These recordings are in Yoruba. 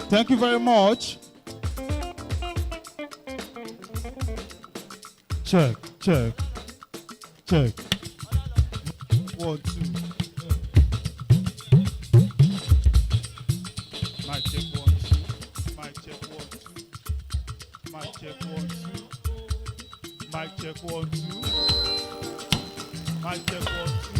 Thank you very much. Check, check, check. 1, 2. Mic check 1, 2. Mic check 1, 2. Mic check 1, 2. Mic check 1, 2. Mic check 1, 2.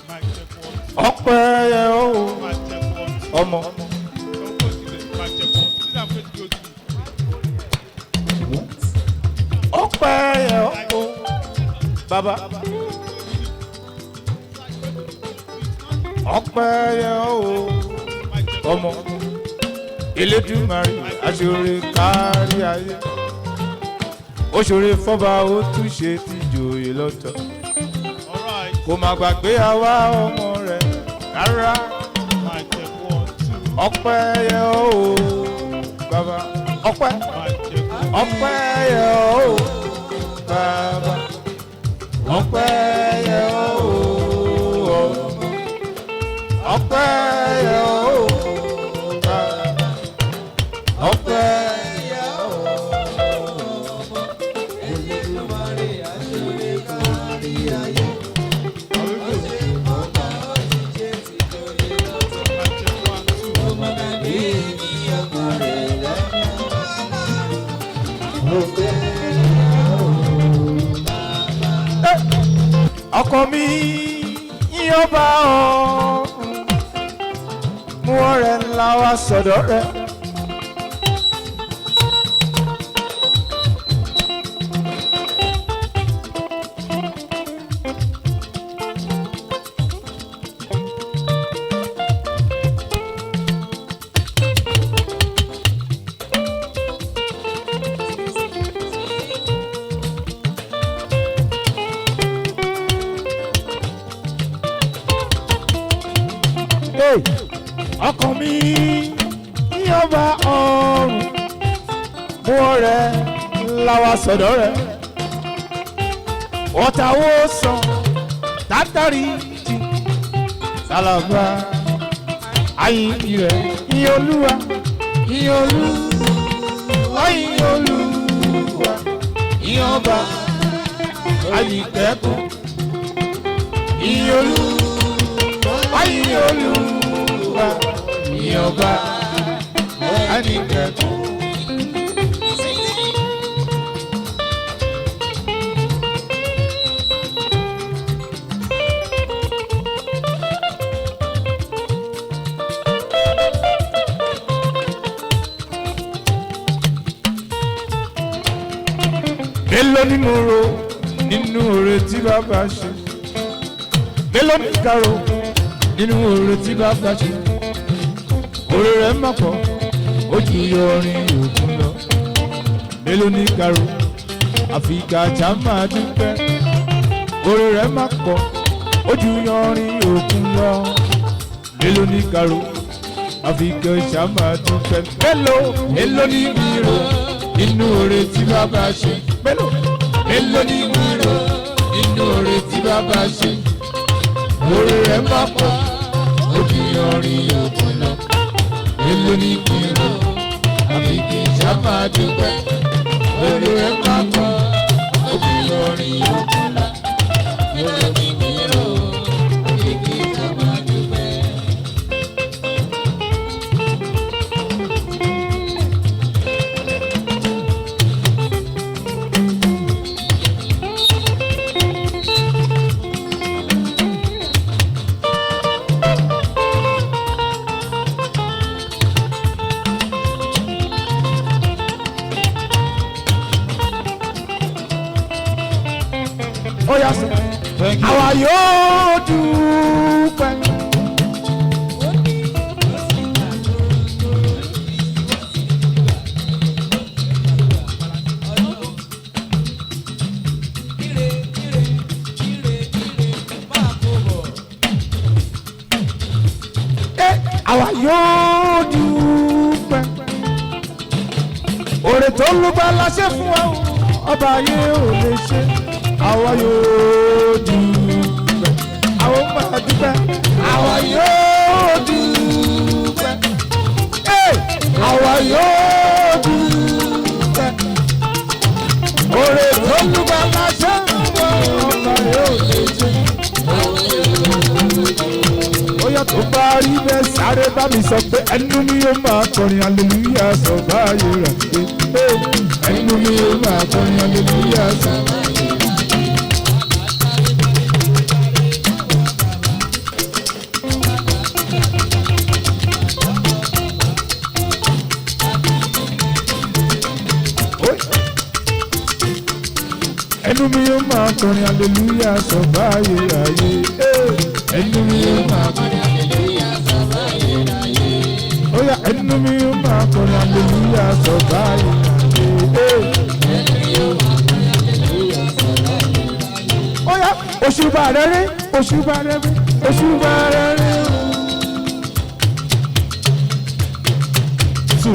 Mic check 1, 2. Ọpẹ́ yẹ o Mic check 1, 2. ọmọ. Don't go to the mic check 1. Please, I'm going to go to the. Ọpẹ́ yẹ o bàbá. Ọpẹ́ yẹ o ọmọ. Elédùmarè aṣọre kárí ayé. Ó ṣoore fọ́ba ó tún ṣe tìjòyè lọ́tọ̀. All right. Kò má gbàgbé àwa ọmọ rẹ̀ rárá. Mic check 1, 2. Ọpẹ́ yẹ o bàbá. Ọpẹ́. Mic check 1. Ọpẹ́ yẹ o bàbá. Ọpẹ́ yẹ o ọmọ. Ọpẹ́ yẹ o bàbá. Ọpẹ́ yẹ o ọmọ. Elédùmarè aṣọre kárí ayé. Are we good? Ọba ó ti ṣe tìjòyè lọ́tọ̀. Mic check 1, 2. Ọmọ gbàgbé ní ọmọ rẹ̀ lẹ́nu. Ọpẹ́ yẹ o bàbá. Ọkọ mi yóò bá ọ mú ọrẹ ńlá wá sọ́dọ̀ rẹ. Hey, ọkàn mi yóò bá ọrùn mú ọrẹ ńlá wá sọ́dọ̀ rẹ. Ọ̀tá wo sàn tátàrí jì sálàbà ayin rẹ̀ ìyìn Olúwa ìyìn Olúwa ìyìn Olúwa ìyìn ọba ayìnkẹ́kùn ìyìn Olúwa ìyìn Olúwa ìyìn ọba ayìnkẹ́kùn. Mélòó ni mo rò nínú oore tí bàbá ṣe? Mélòó ni ká rò nínú oore tí bàbá ṣe? Oore rẹ̀ má pọ̀, ó ju orin òkun lọ. Mélòó ni ká rò, àfi kàjá máa dúpẹ́. Oore rẹ̀ má pọ̀, ó ju orin òkun lọ. Mélòó ni ká rò, àfi kàjá máa dúpẹ́. Mélòó, mélòó ni mi rò nínú oore tí bàbá ṣe? Mélòó, mélòó ni mi rò nínú oore tí bàbá ṣe? Oore rẹ̀ má pọ̀, ó ju orin òkun lọ. Mélòó ni mi rò, àfi kì í ṣá máa dúpẹ́. Oore rẹ̀ má pọ̀, ó ju orin òkun lọ. Mélòó ni mi rò, àfi kì í ṣá máa dúpẹ́. Ó yá sọ. Thank you. Àwa yóò dúpẹ́. Ire, ire, ire, ire, máa kó bọ̀. Àwa yóò dúpẹ́. Oore tó ló bá láṣẹ fún wa o, ọba ayé ò lè ṣe. Àwa yóò dúpẹ́. máa dúpẹ́. Àwa yóò dúpẹ́. Hey! Àwa yóò dúpẹ́. Oore tó lùgbà lásán wọ́n ọba yóò lè jẹ́. Bóyá tó bá rí bẹ́ẹ̀ sáré bá mi sọ pé ẹnu mi yóò máa kọrin hallelujah sọ báyìí rà pé ẹnu mi yóò máa kọrin hallelujah sọ. Ẹnu mi yóò máa kọrin hallelujah sọ báyìí ráyé. Ẹnu mi yóò máa kọrin Hallelujah, sọ̀rọ̀ ayérayé. Oya ẹnu mi yóò máa kọrin hallelujah sọ báyìí ráyé. Hallelujah, sọ̀rọ̀ ayérayé. Oya òṣùbà rere òṣùbà rere òṣùbà rere. Two.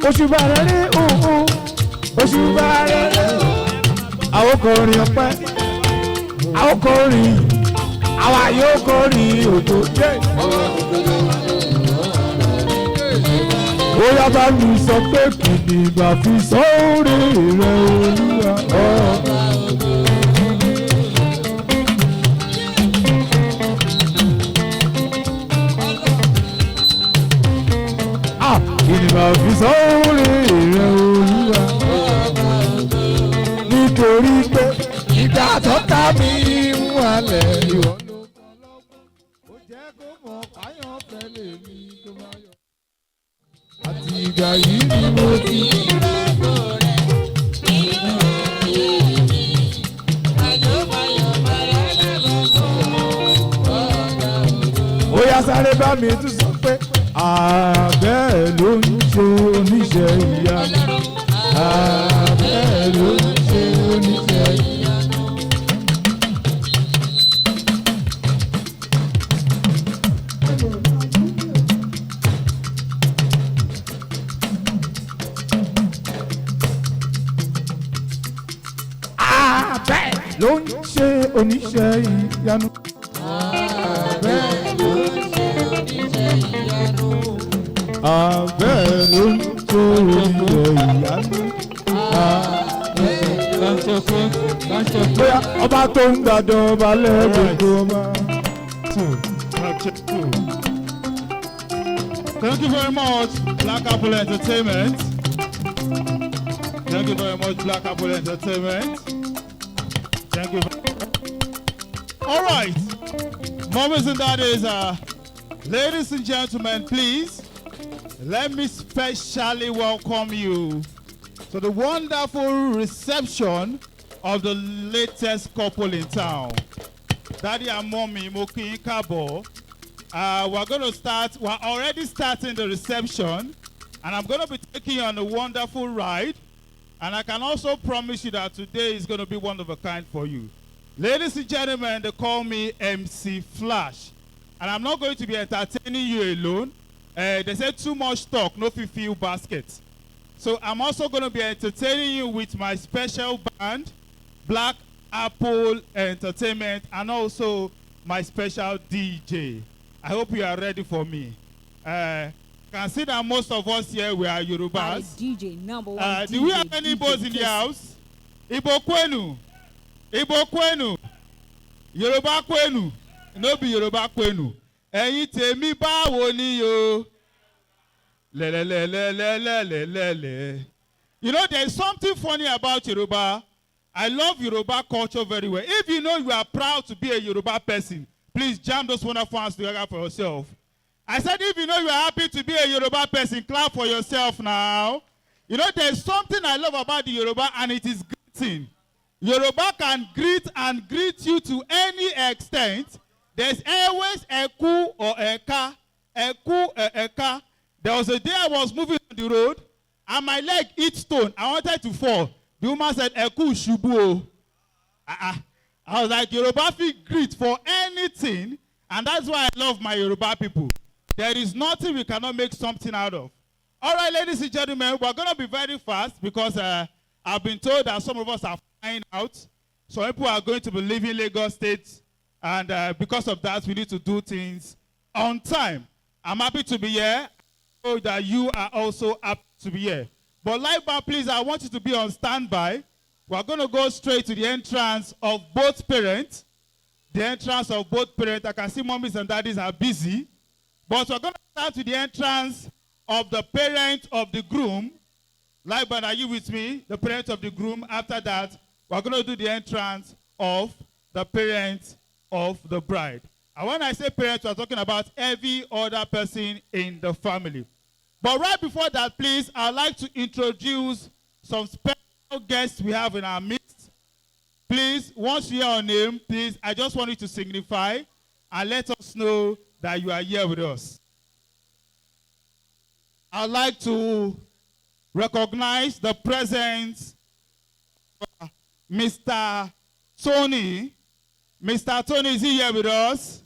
Òṣùbà rere òun òṣùbà rere. Àwọn kọrin ọpẹ́, àwọn kọrin, àwa yóò kọrin ògo. Yeah. Bóyá bá mi sọ pé kì ní ìgbà fi sóore rẹ̀ olúwa. Ah, kì ní ìgbà fi sóore rẹ̀ olúwa. Nítorí pé ìgbà tó ta mi ń wálẹ̀ ìwọ ló kọ́ lọ́gbọ́n. Ó jẹ́ kó mọ̀ káyọ̀ fẹ́ lè mi tó máa yọ. Àti ìgbà yìí ni mo ti. Ó yá sáré bá mi tún sọ pé àbẹ́ ló ń ṣe oníṣẹ́ ìyanu. Àbẹ́ ló ń ṣe oníṣẹ́ ìyanu. Àbẹ́ ló ń ṣe oníṣẹ́ ìyanu. Àbẹ́ ló ń ṣe oníṣẹ́ ìyanu. Àbẹ́ ló ń ṣe oníṣẹ́ ìyanu. Bóyá ọba tó ń gbàdọ̀ ọba lẹ́gbẹ̀ẹ́ ọba. Two. Mic check two. Thank you very much, Black Apple Entertainment. Thank you very much, Black Apple Entertainment. Thank you. All right, mommies and daddies, ladies and gentlemen, please let me specially welcome you to the wonderful reception of the latest couple in town. Daddy and mommy, mo kí yín káàbọ̀. We're going to start, we're already starting the reception, and I'm going to be taking you on a wonderful ride. And I can also promise you that today is going to be one of a kind for you. Ladies and gentlemen, they call me MC Flash. And I'm not going to be entertaining you alone. They say too much talk, no fit fill basket. So I'm also going to be entertaining you with my special band, Black Apple Entertainment, and also my special DJ. I hope you are ready for me. Can see that most of us here we are By Yorubas. DJ number one. Do we DJ, have any DJ Igbos in the Kiss. house? Igbo Kwenu. Igbo Kwenu. Yoruba Kwenu. No be Yoruba Kwenu. Ẹ̀yin tèmi báwo ni o? Lẹ́lẹ́lẹ́lẹ́lẹ́lẹ́lẹ́lẹ́. You know there is something funny about Yoruba. I love Yoruba culture very well. If you know you are proud to be a Yoruba person, please jam those wonderful hands together for yourself. I said, if you know you are happy to be a Yoruba person, clap for yourself now. You know, there's something I love about the Yoruba, and it is greeting. Yoruba can greet and greet you to any extent. There's always Eku or Eka, Eku or Eka. There was a day I was moving on the road, and my leg hit stone. I wanted to fall. The woman said, "Ẹ kú ìṣubú o." Ah, ah. I was like, Yoruba fit greet for anything, and that's why I love my Yoruba people. There is nothing we cannot make something out of. All right, ladies and gentlemen, we're going to be very fast because I've been told that some of us are flying out. Some people are going to be leaving Lagos State, and because of that, we need to do things on time. I'm happy to be here. I know that you are also happy to be here. But live band, please, I want you to be on standby. We're going to go straight to the entrance of both parents. The entrance of both parents. I can see mommies and daddies are busy. But we're going to start with the entrance of the parent of the groom. Liban, are you with me? The parent of the groom. After that, we're going to do the entrance of the parent of the bride. And when I say parents, we're talking about every other person in the family. But right before that, please, I'd like to introduce some special guests we have in our midst. Please, once you hear our name, please, I just want you to signify and let us know that you are here with us. I'd like to recognize the presence of Mr. Tony. Mr. Tony, is he here with us?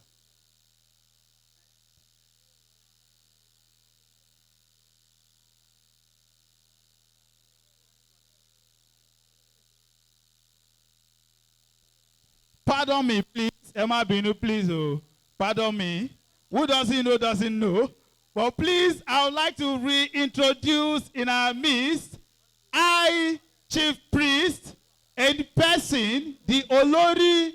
Pardon me, please. Emma Binu, please. Oh, pardon me. Who doesn't know, doesn't know. But please, I would like to reintroduce in our midst, I, Chief Priest, in person, the Olori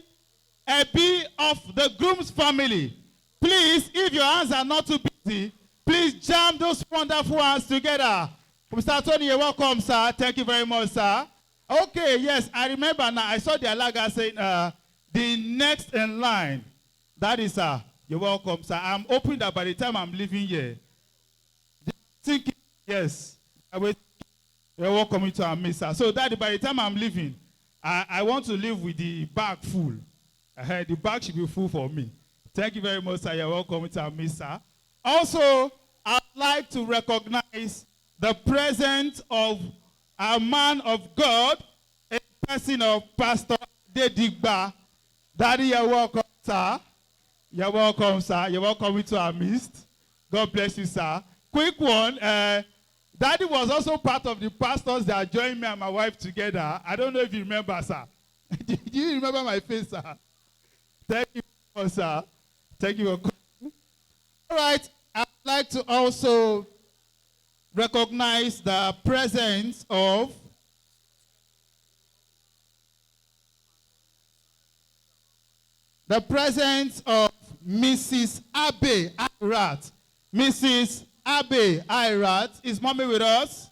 Ebi of the groom's family. Please, if your hands are not too busy, please jam those wonderful hands together. Mr. Tony, you're welcome, sir. Thank you very much, sir. Okay, yes, I remember now. I saw the Alaga saying, the next in line. That is, sir, you're welcome, sir. I'm hoping that by the time I'm leaving here, thinking, yes, I will. You're welcome to our midst, sir. So that by the time I'm leaving, I want to leave with the bag full. The bag should be full for me. Thank you very much, sir. You're welcome to our midst, sir. Also, I'd like to recognize the presence of a man of God, a person of Pastor Dedigba. Daddy, you're welcome, sir. You're welcome, sir. You're welcome into our midst. God bless you, sir. Quick one. Daddy was also part of the pastors that joined me and my wife together. I don't know if you remember, sir. Do you remember my face, sir? Thank you, sir. Thank you for coming. All right. I'd like to also recognize the presence of Mrs. Abe Irat. Mrs. Abe Irat. Is mommy with us?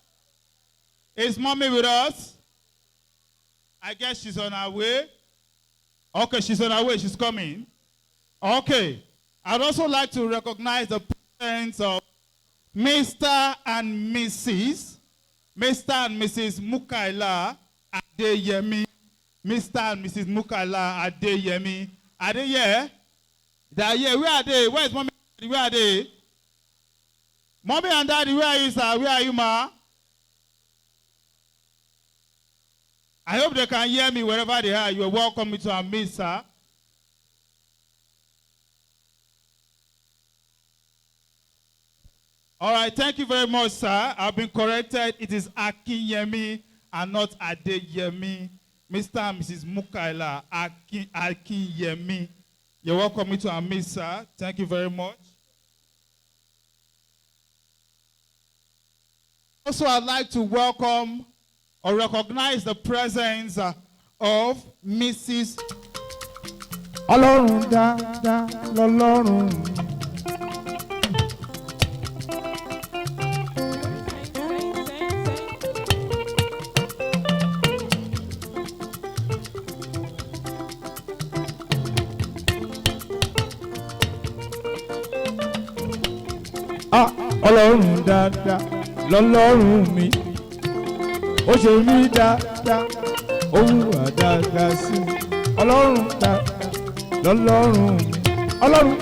Is mommy with us? I guess she's on her way. Okay, she's on her way. She's coming. Okay. I'd also like to recognize the presence of Mr. and Mrs. Mr. and Mrs. Mukaila Adeyemi. Mr. and Mrs. Mukaila Adeyemi. Are they here? They are here. Where are they? Where is mommy? Where are they? Mommy and daddy, where are you, sir? Where are you, ma? I hope they can hear me wherever they are. You are welcome to our midst, sir. All right, thank you very much, sir. I've been corrected. It is Akinyemi and not Adeyemi. Mr. and Mrs. Mukaila Akinyemi. You're welcome to our midst, sir. Thank you very much. Also, I'd like to welcome or recognize the presence of Mrs. Ọlọ́run dáadáa lọ́lọ́run. Ah, Ọlọ́run dáadáa lọ́lọ́run mi, ó ṣe mí dáadáa, ó hùwà dáadáa sí mi. Ọlọ́run dáadáa lọ́lọ́run mi, Ọlọ́run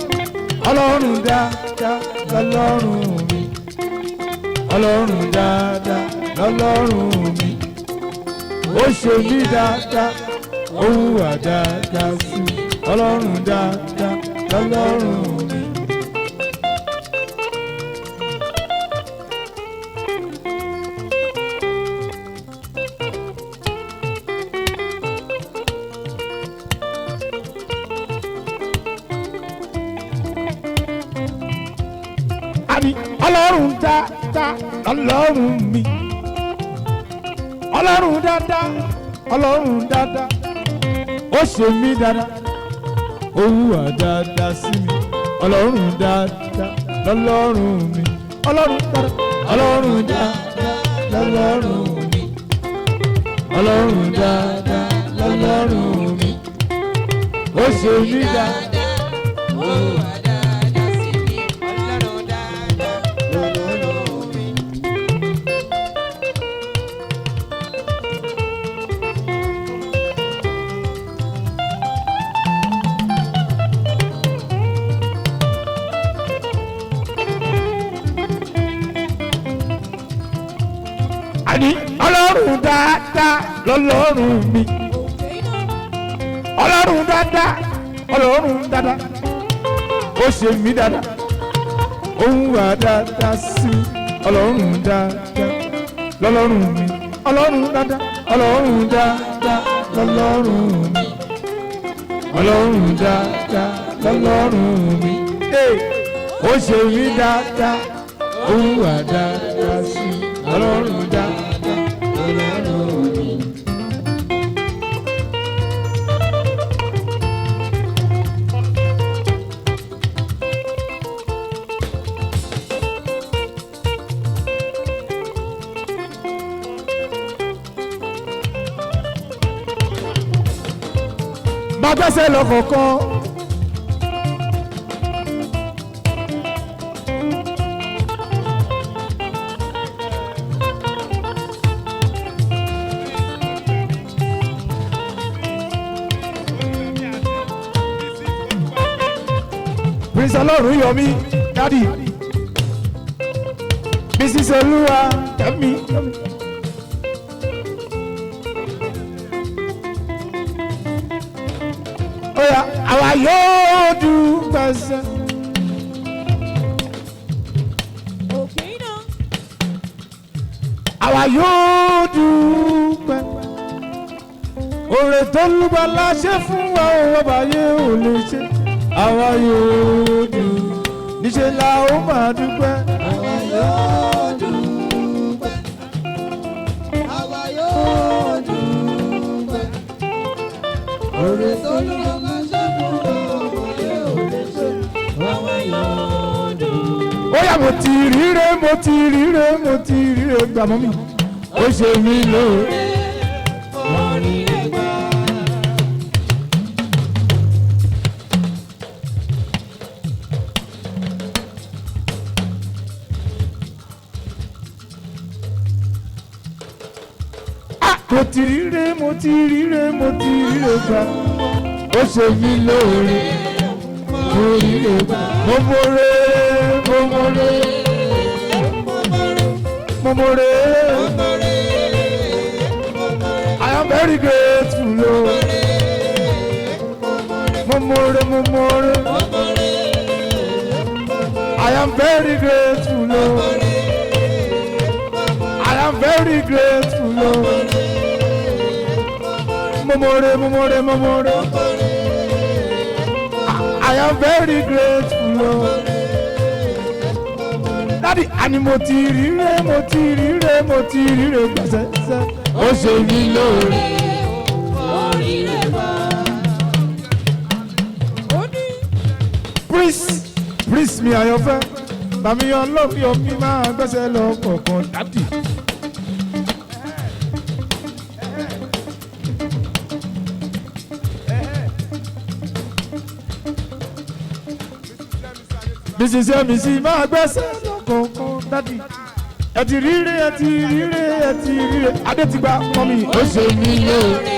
Ọlọ́run dáadáa lọ́lọ́run mi, Ọlọ́run dáadáa lọ́lọ́run mi, ó ṣe mí dáadáa, ó hùwà dáadáa sí mi. Ọlọ́run dáadáa lọ́lọ́run mi. Ọlọ́run dáadáa lọ́lọ́run mi. Ọlọ́run dáadáa, Ọlọ́run dáadáa. Ó ṣe mí dáadáa, ó hùwà dáadáa sí mi. Ọlọ́run dáadáa lọ́lọ́run mi. Ọlọ́run dáadáa, Ọlọ́run dáadáa lọ́lọ́run mi. Ọlọ́run dáadáa lọ́lọ́run mi. Ó ṣe mí dáadáa. Ó wà dáadáa sí mi. Ọlọ́run dáadáa lọ́lọ́run mi. Àní Ọlọ́run dáadáa lọ́lọ́run mi. Ọlọ́run dáadáa, Ọlọ́run dáadáa. Ó ṣe mí dáadáa, ó ń wà dáadáa sí mi. Ọlọ́run dáadáa lọ́lọ́run mi. Ọlọ́run dáadáa, Ọlọ́run dáadáa lọ́lọ́run mi. Ọlọ́run dáadáa lọ́lọ́run mi. Ee, ó ṣe mí dáadáa, ó ń wà dáadáa sí mi. Ọlọ́run dáadáa Lọ́lọ́run mi. Máa gbẹ́sẹ̀ lọ kọ̀ọ̀kan. Prince Ọlọ́run yọ mí, dádì. Mrs. Olúwa tẹ̀mí. Oya, àwa yóò dúpẹ́ sẹ́. Àwa yóò dúpẹ́. Oore tó lúgbàlà ṣe fún wa ò ọba yé ò lè ṣe. Àwa yóò dùn. Níṣẹ́ la ó máa dúpẹ́. Àwa yóò dúpẹ́. Àwa yóò dúpẹ́. Oore tó lọ́wọ́ máa ṣe fún ọmọ yóò lè ṣe. Àwa yóò dúpẹ́. Ó yá, mo ti ríre, mo ti ríre, mo ti ríre gbà mọ́ mi. Ó ṣe mí lóore. Oríire gbà. Ah, mo ti ríre, mo ti ríre, mo ti ríre gbà. Ó ṣe mí lóore. Mo ríre gbà. Mo mọ̀re, mo mọ̀re, mo mọ̀re. I am very grateful o. Mo mọ̀re, mo mọ̀re. I am very grateful o. I am very grateful o. Mo mọ̀re, mo mọ̀re, mo mọ̀re. I am very grateful o. Dádì, àní mo ti ríre, mo ti ríre, mo ti ríre gbàsẹ́sẹ́. Ó ṣe mí lóore. Oríire gbà. Prince, Prince mi àyànfẹ́, bàmí ọlọ́run yọ mí máa gbẹ́sẹ̀ lọ kọ̀ọ̀kan dádì. Mrs. Yemisi máa gbẹ́sẹ̀ lọ kọ̀ọ̀kan dádì. Ẹ ti ríre, ẹ ti ríre, ẹ ti ríre. Adé ti gba mọ́mí. Ó ṣe mí lóore.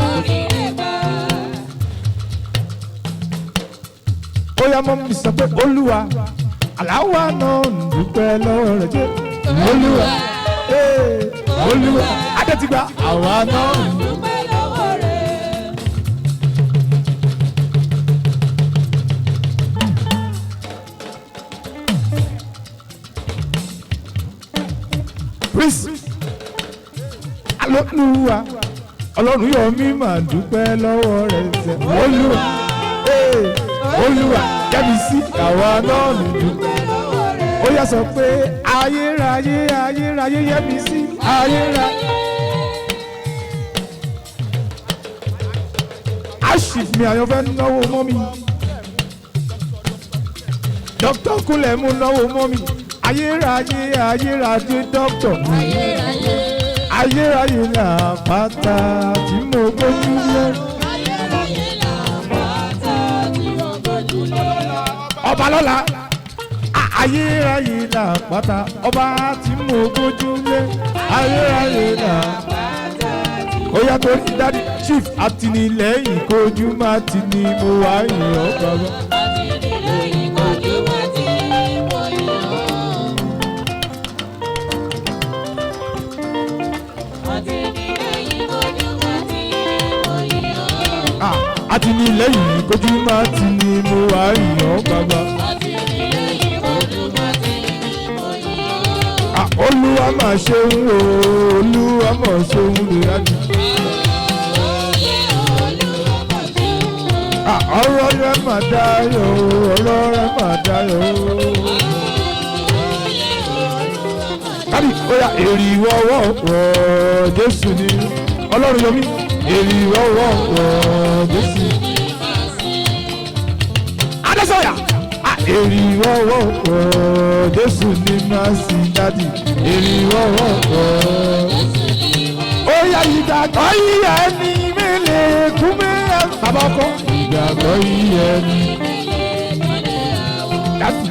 Oríire gbà. Ó yá, mọ́ mi sọ pé Olúwa aláwa náà ń dúpẹ́ lọ́wọ́ rẹ̀ jẹ́. Olúwa, ee, Olúwa Adétìgbà àwa náà ń Dúpẹ́ lọ́wọ́ rẹ̀. Prince alólùwà Ọlọ́run yọ mí mà dúpẹ́ lọ́wọ́ rẹ̀ ṣe. Olúwa, ee, Olúwa kẹ́mi sí àwa náà ń dúpẹ́. Dúpẹ́ lọ́wọ́ rẹ̀. Ó yá sọ pé ayérayé ayérayé yẹ mi sí ayérayé. Ashif mi àyànfẹ́ náwó mọ́ mi. Dókítà Kúnlẹ̀ mú náwó mọ́ mi. Ayérayé ayérayé dókítà. Ayérayé là bàtà tí mo gbójú lé. Ọba lọ́la. Ayérayé là bàtà ọba tí mo gbójú lé. Ayérayé là ó yá torí dádì chief àtìlẹ́yìn kojú má ti ní mo wá yìn ọ́ bàbá. Ah, àtìlẹ́yìn kojú má ti ní mo wá yìn ọ́ bàbá. Ah, Olúwa mà ṣeun o, Olúwa mà ṣeun lè rájú. Ah, ọ̀rọ̀ rẹ̀ mà dayọ̀ o, ọ̀rọ̀ rẹ̀ mà dayọ̀ o. Kábí ó yá èrì wọ́wọ́ wọ̀ Jésù ni Ọlọ́run yọ mí. Èrì wọ́wọ́ wọ̀ Jésù. Adésọ̀yà èrì wọ́wọ́ wọ̀ Jésù ni máa sin dádì. Èrì wọ́wọ́ wọ̀. Ó yá ìgbàgbọ́ yíyẹ ni mi lè kú mi ẹ̀ bàbá ọkọ. Ìgbàgbọ́ yíyẹ ni dádì.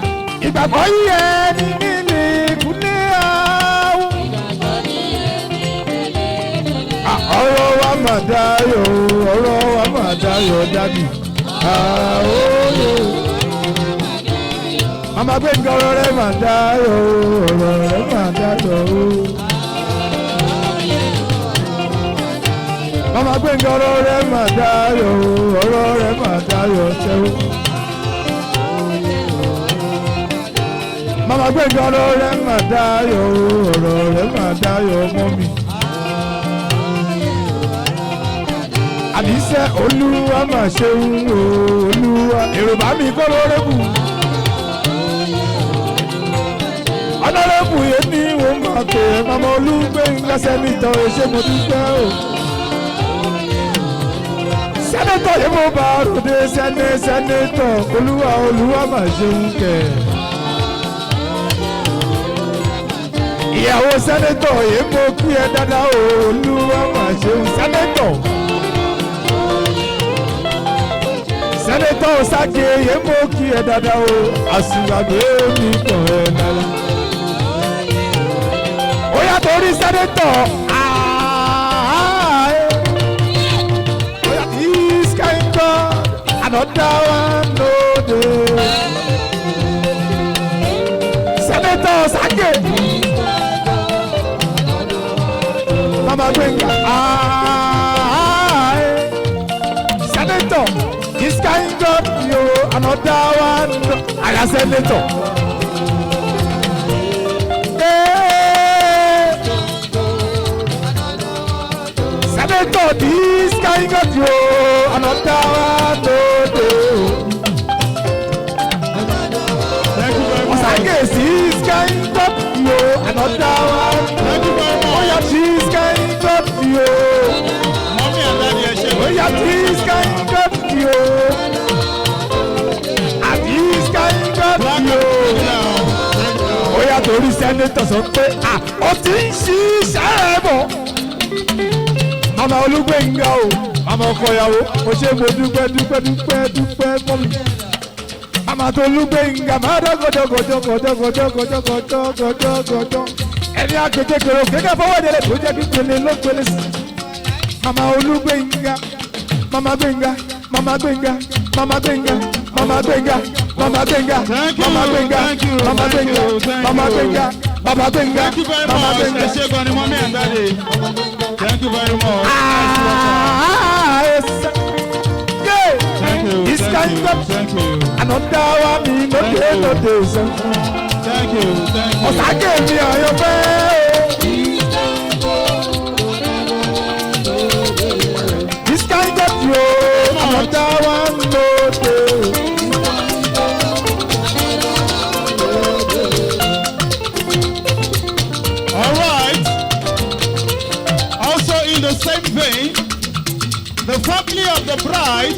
Ìgbàgbọ́ yíyẹ ni mi lè kú ní àwọn. Ọ̀rọ̀ wa mà dayọ̀ o, ọ̀rọ̀ wa mà dayọ̀ dádì. Àóyè. Màmá Gbénga ọ̀rọ̀ rẹ̀ mà dayọ̀ o, ọ̀rọ̀ rẹ̀ mà dayọ̀ o. Màmá Gbénga ọ̀rọ̀ rẹ̀ mà dayọ̀ o, ọ̀rọ̀ rẹ̀ mà dayọ̀ sẹ́wọ́. Màmá Gbénga ọ̀rọ̀ rẹ̀ mà dayọ̀ o, ọ̀rọ̀ rẹ̀ mà dayọ̀ mọ́ mi. Àníṣe Olúwa mà ṣeun o, Olúwa èrò bá mi kọ́ lórẹ́bù. Ọ̀nàrẹ́bù yẹn ní wọ́n máa pè é màmá Olúgbénga sẹ́nitọ̀ ṣé mo dúpẹ́ o. Sẹ́nitọ̀ yẹn mo bá ròde sẹ́nitọ̀ Olúwa Olúwa mà ṣeun kẹ̀. Ìyàwó sẹ́nitọ̀ yẹn mo kí ẹ dáadáa o, Olúwa mà ṣeun sẹ́nitọ̀. Sẹ́nẹ́tọ̀ Sáké yẹn mú kí ẹ dáadáa o, àsùnwàgbé mi kàn ẹ́ lára. Ó yá torí sẹ́nẹ́tọ̀ ààyè. Ó yá this kind God, another one no dey. Sẹ́nẹ́tọ̀ Sáké. Mama Gbénga ààyè. Sẹ́nẹ́tọ̀. This kind God, yo, another one. I am senator. Hey. Senator, this kind God, yo, another one. No, no. Thank you very much. Osage, this kind God, yo, another one. Thank you very Oh, much. yeah, this kind God, yo. Mommy and daddy, ẹ ṣé. Oh, yeah, this kind God, yo. And this kind God, Black yo. and down. Break down. Ó yá torí sẹ́nẹ́tọ̀ sọ pé à ó ti ń ṣiṣẹ́ ẹ̀ bọ̀. Màmá Olúgbénga o, màmá ọkọ ìyàwó, mo ṣe mo dúpẹ́ dúpẹ́ dúpẹ́ dúpẹ́ fún mi. Màmá tó Olúgbénga máa dọ́gọ́dọ́gọ́dọ́gọ́dọ́gọ́dọ́gọ́dọ́gọ́dọ́. Ẹni àkékékeré kékeré fọwọ́ ìdílé tó jẹ́ kíkele ló pele sí. Màmá Olúgbénga, Màmá Gbénga, Màmá Gbénga, Màmá Gbénga, Màmá Gbénga, Màmá Gbénga, Thank you, Màmá Gbénga, thank you, Màmá thank Gbénga, you, thank Màmá you. Gbénga, Bàbá Gbénga, Thank you very Màmá much. Gbénga. Ẹ ṣé gan ni mommy and daddy. Thank you very much. Ah, yes. Yeah. Thank you. This Thank kind you. of Thank you. another one me no Thank dey you. no dey sẹ́. Thank you. Thank you. Ọ̀sákè mi àyànfẹ́ o. This kind of yo, another one no dey. bride,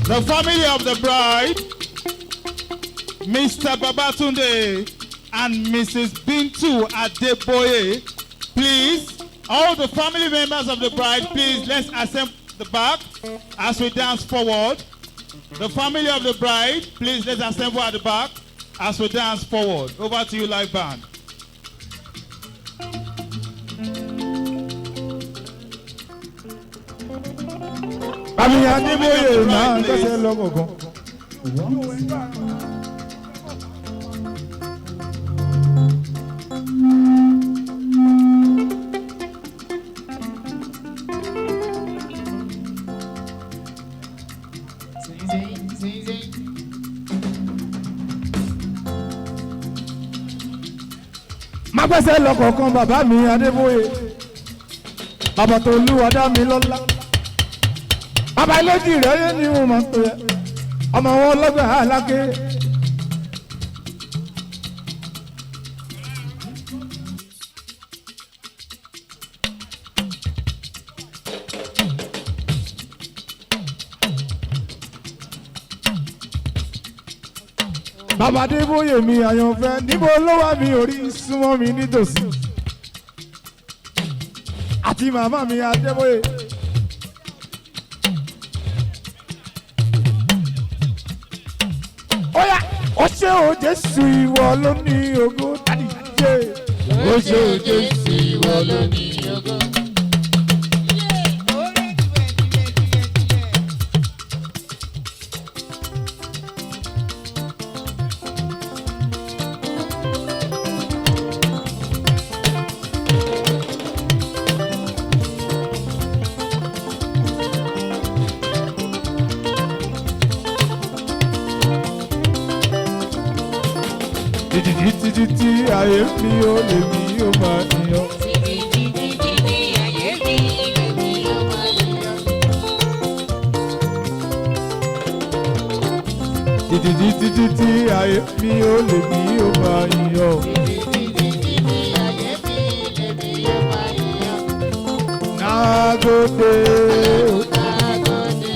the family of the bride, Mr. Babatunde and Mrs. Bintu Adeboye, please, all the family members of the bride, please, let's assemble the back as we dance forward. The family of the bride, please, let's assemble at the back as we dance forward. Over to you, live band. Àmì Adébóyè máa ń gbẹ́sẹ̀ lọ́kọ̀ọ̀kan. Má gbẹ́sẹ̀ lọ́kọ̀ọ̀kan bàbá mi Adébóyè. Bàbá tó lúwa dá mi lọ́lá. Bàbá ilé-ìjì rẹ̀ yé ni wọ́n máa ń pè é. Ọmọ wọn lọ́gbà aláké. Bàbá Adébóyè mi àyànfẹ́ níbo ló wà mí orí súnmọ́ mi nítòsí. Àti màmá mi Adébóyè. Óyá, ó ṣé o Jésù ìwọ ló ní ògo dádì jẹ́. Ó ṣe o Jésù ìwọ ló ní ògo. Títí títí tí ayé mi ò lè mi ò máa yan. Títí títí títí ayé mi lèmi ó máa yọ̀. Títí títí títí ayé mi ò lè mi ò máa yan. Títí títí títí ayé mi lèmi ó máa yọ̀. Nágòdè Nágòdè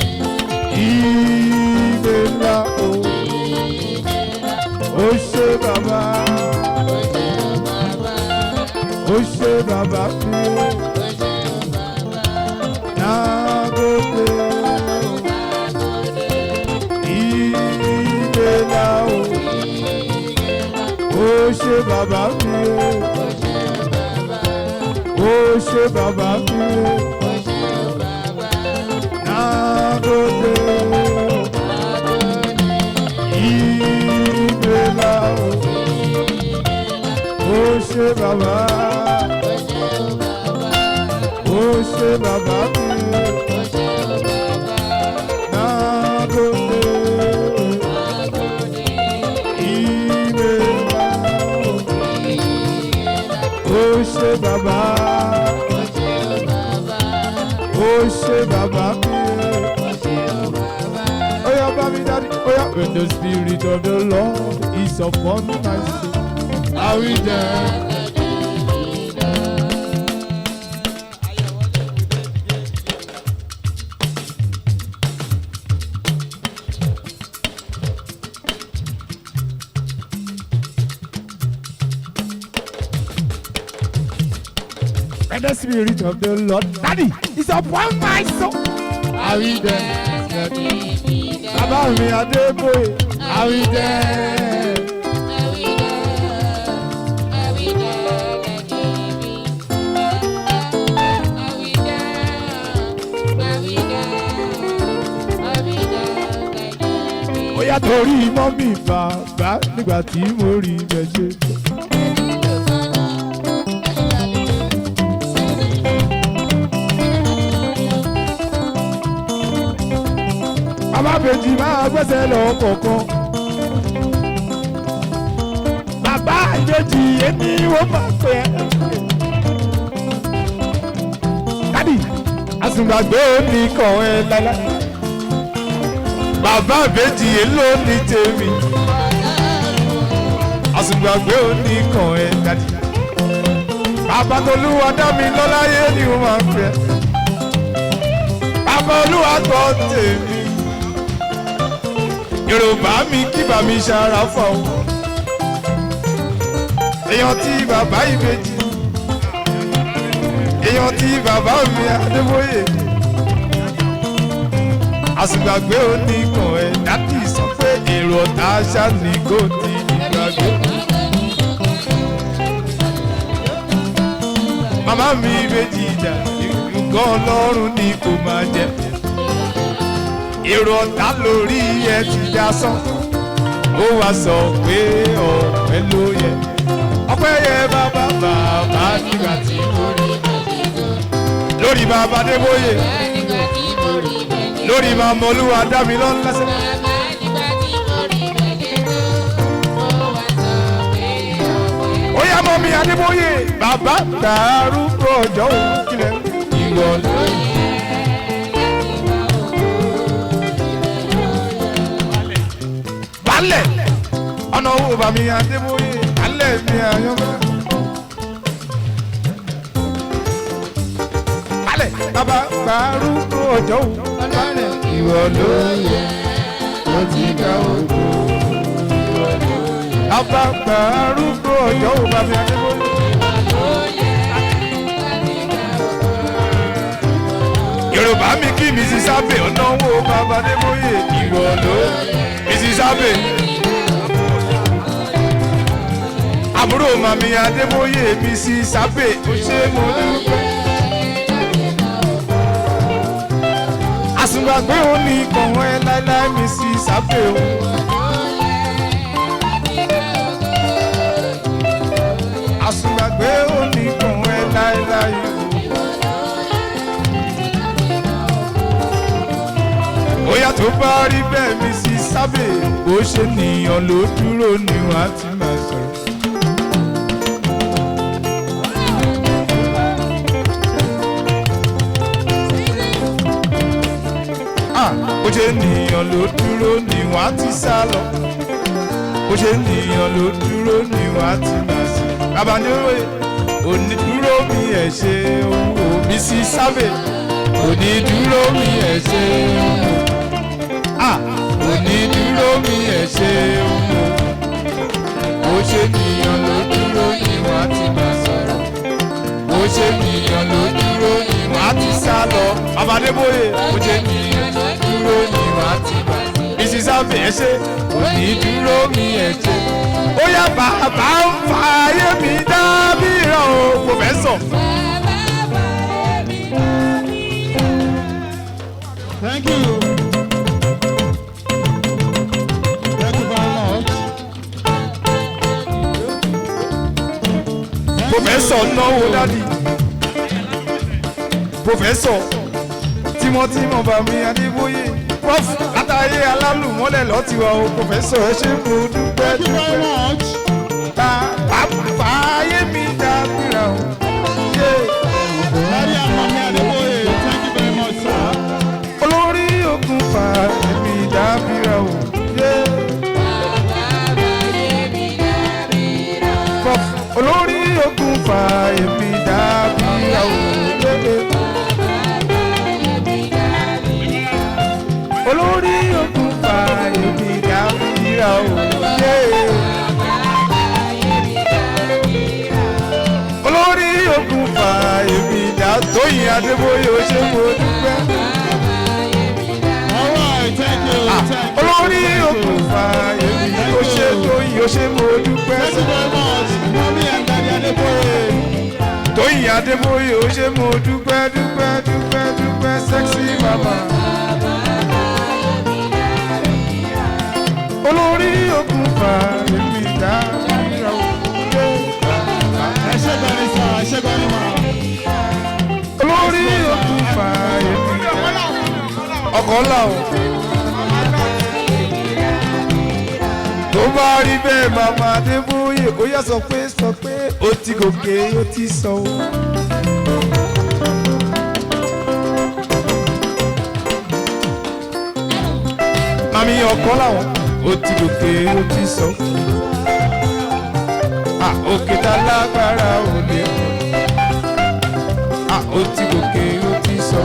ìgbé ńlá o, ó ṣé bàbá, ó ṣé o bàbá, ó ṣé bàbá mi o. ó ṣé o bàbá. Nágòdè Nágòdè ìgbé ńlá o, ó ṣé bàbá mi o. ó ṣé o bàbá, Ó ṣé bàbá mi o. ó ṣé o bàbá. Nágòdè Nágòdè ìgbé ńlá o, ó ṣé bàbá, ó ṣé o bàbá, ó ṣé bàbá mi o. ó ṣé o bàbá. Nágòdè Nágòdè ìgbé ńlá o, ó ṣé bàbá, ó ṣé o bàbá, ó ṣé bàbá mi o. ó ṣé o bàbá. Oya bá mi daddy, oya. When the spirit of the Lord is upon my soul, I will dance. When the spirit of the Lord, daddy, is upon my soul, I will dance. Bàbá mi Adébóyè, I will dance. Bóyá torí mọ́mì bàbá nígbà tí mo rí ibẹ̀ ṣe. Bàbá bèjì máa gbẹ́sẹ̀ lọ kọ̀ọ̀kan. Bàbá ìbejì èmi wọ́n máa pè é. Dádì, àsùngbàgbé mi kàn ẹ́ lálẹ́. Bàbá ìbejì ló ní tèmi. Àsùngbàgbé òní kàn ẹ́ dádì. Bàbá Tolúwa dá mi lọ́láyé ni wọ́n máa ń pè é. Bàbá Olúwa gbọ́ tèmi. Yorùbá mi kí bàmí ṣara fọ. Èèyàn tí bàbá ìbejì. Èèyàn tí bàbá mi Adébóyè. Àsùgbàgbé oníkan ẹ̀ dátì sọ pé èrò ọ̀tá aṣá ni kò ti ìgbàgbé. Màmá mi méjì ìjà ìgbọ́ Ọlọ́run ni kò máa jẹ. Èrò ọ̀tá lórí ẹ ti dá sán. Ó wá sọ pé ọpẹ́ ló yẹ. Ọpẹ́ yẹ bàbá bàbá nígbà tí mo rí. Lórí bàbá Adébóyè. Lórí màmá Olúwa dá mi lọ́lá sẹ́. Ó yá mọ́ mi Adébóyè. Bàbá dàrúgbò ọjọ́ òun kílẹ̀. Ìwọ ló yẹ. Balẹ̀ ọ̀nà owó bàmí Adébóyè. Balẹ̀ mi àyànfẹ́. Balẹ̀ bàbá dàrúgbò ọjọ́ òun. Balẹ̀ ìwọ ló yẹ. Ó ti ga ògo. Bàbá dàrúgbò ọjọ́ òun bàmí Adébóyè. Yorùbá mi kí Mrs. Abe ọ̀nàwó bàbá Adébóyè ìwọ ló Mrs. Abe. Àbúrò màmí Adébóyè Mrs. Abe ó ṣe mo dúpẹ́. Àsùngbàgbé ò ní kọ̀wọ́n ẹ láíláí Mrs. Abe o. Àsùngbàgbé ò ní kọ̀wọ́n ẹ láíláí o. Bóyá tó bá rí bẹ́ẹ̀ mi sí sábẹ̀ bó ṣe nìyàn ló dúró ni wàá ti máa sọ̀rọ̀. Ah, bó ṣe nìyàn ló dúró ni wàá ti sá lọ. Bó ṣe nìyàn ló dúró ni wàá ti máa sọ̀rọ̀. Bàbá ní òye onídúró mi ẹ̀ ṣe owó mi sí sábẹ̀ onídúró mi ẹ̀ ṣe owó onídúró mi ẹ̀ ṣe òun bó ṣe nìyàn ló dúró ni wàá ti máa sọ̀rọ̀ bó ṣe nìyàn ló dúró ni wàá ti sá lọ bàbá Adébóyè bó ṣe nìyàn ló dúró ni wàá ti máa sọ̀rọ̀ Mrs. Abe ẹ ṣe onídúró mi ẹ ṣe ó yá bàbá ń fa ayé mi dábìrán o pòfẹ́sọ̀. Thank you. Thank you very much. Thank Pòfẹ́sọ̀ you. náwó dádì. Pòfẹ́sọ̀ tímọ́tímọ́ bàmí Adébóyè. Prof látàyè alálùmọ́lẹ̀ lọ́tiwa o. Pòfẹ́sọ̀ ẹ ṣé mo dúpẹ́ Thank you very dúpẹ́. much. Bàbá ayé mi dábìrà o. Yeah. Daddy and Mommy Adeboye, thank you very much, sir. Olórí ogun fa èmi dábìrà o. Yeah. Prof olórí ogun fa èmi dábìrà o. Yeah. Olórí ogun fa èmi dábìrà o. Yeah. Olórí ogun fa èmi dá Tóyìn Adébóyè ó ṣe mo dúpẹ́. All right, thank you. Thank you. Olórí Thank you. ogun fa èmi ó ṣe Tóyìn ó ṣe mo dúpẹ́. Thank you very much, Mommy and Daddy Adeboye. Tóyìn Adébóyè ó ṣe mo dúpẹ́ dúpẹ́ dúpẹ́ dúpẹ́ sexy mama. Olórí ogun fa èmi dá Ẹ ṣé gan ni sir, ẹ ṣé gan ni ma. Olórí ogun fa èmi dá ọkọ̀ ńlá o. Tó bá rí bẹ́ẹ̀ màmá Adébóyè ó yá sọ pé ó ti gòkè ó ti sọ o. Màmí ọkọ làwọn ó ti gòkè ó ti sọ. À òkè tá lágbára ò lè kọ́. À ó ti gòkè ó ti sọ.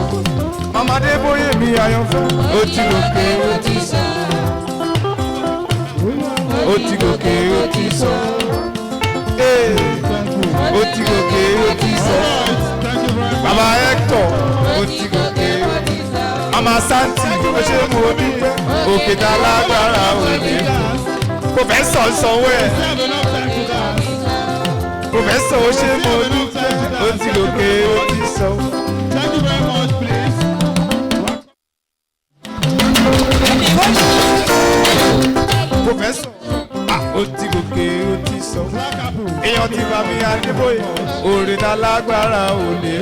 Màmá Ọmọdé bóyè mi àyànfẹ́. Ó ti gòkè, ó ti sọ. Ó ti gòkè, ó ti sọ. Ee, Thank you. ó ti gòkè, ó ti sọ. All right, thank you very much. Bàbá Hector, ó ti gòkè. Mama Santi, ó ṣe mú dúpẹ́. Òkè tá lágbára òní. Dance. Professor sanwó ẹ̀. We have enough time to dance. Professor, ó ṣe mú dúpẹ́. Ó ti gòkè, ó ti sọ. Thank you very much, please. Professor, ah, ó ti gòkè, ó ti sọ. Black Apple. Èèyàn ti bá mi Adébóyè, orin tá lágbára ò lè.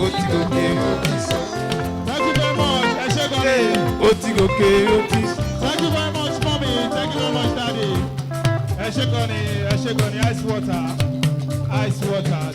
Ó ti gòkè, ó ti sọ. Thank you very much. Ẹ ṣé gan ni. Ó ti gòkè, ó ti sọ. Thank you very much, mommy. Thank you very much, daddy. Ẹ ṣé gan ni, ẹ ṣé gan ni. Ice water. Ice water.